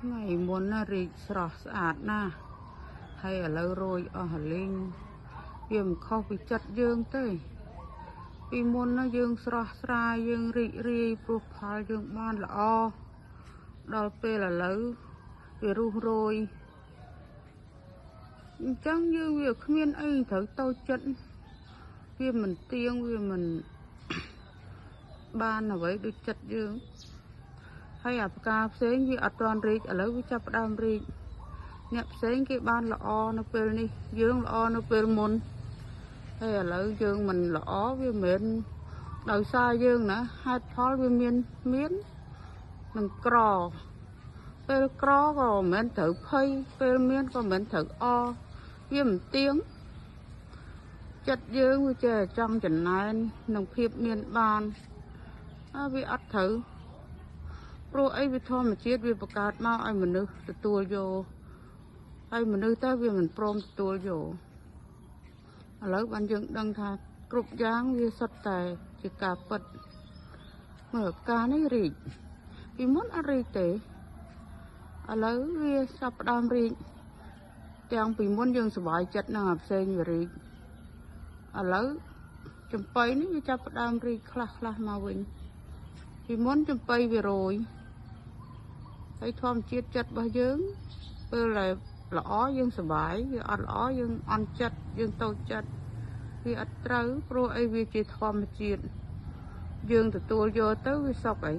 ថ្ងៃមុនណារីកស្រស់ស្អាតណាស់ហើយឥឡូវរោយអស់រលីងវាមិនខុសពីចិត្តយើងទេពីមុនណាយើងស្រស់ស្រាយយើងរីករាយព្រោះផលយើងបានល្អដល់ពេលឥឡូវវារុះរោយអញ្ចឹងយើងវាគ្មានអីត្រូវតូចចិត្តវាមិនទៀងវាមិនបានអ្វីដូចចិត្តយើងហើយអាផ្កាផ្សេងវាអត់ទាន់រីកឥឡូវវាចាប់ផ្ដើមរីកអ្នកផ្សេងគេបានល្អនៅពេលនេះយើងល្អនៅពេលមុនហើយឥឡូវយើងមិនល្អវាមិនមែនដោយសារយើងណាហេតុផលវាមានមាននឹងក្រពេលក្រក៏មិនមែនត្រូវភ័យពេលមានក៏មិនមែនត្រូវអវាមិនទៀងចិត្តយើងវាចេះចង់ចំណែននឹងភាពមានបានវាអត់ត្រូវព្រោះអីវាធម្មជាតិវាបង្កើតមកឲ្យមនុស្សទទួលយកហើយមនុស្សតែវាមិនព្រមទទួលយកឥឡូវបានយើងដឹងថាគ្រប់យ៉ាងវាសុទ្ធតែជាការពិតមើលផ្កានេះរីកពីមុនអត់រីកទេឥឡូវវាចាប់ផ្ដើមរីកទាំងពីមុនយើងសប្បាយចិត្តនឹងអាផ្សេងវារីកឥឡូវចំប៉ីនេះវាចាប់ផ្ដើមរីកខ្លះខ្លះមកវិញពីមុនចំប៉ីវារយហើយធម្មជាតិចិត្តរបស់យើងពេលដែលល្អយើងសប្បាយវាអត់ល្អយើងអន់ចិត្តយើងតូចចិត្តវាអត់ត្រូវព្រោះអីវាជាធម្មជាតិយើងទទួលយកទៅវាសុខអី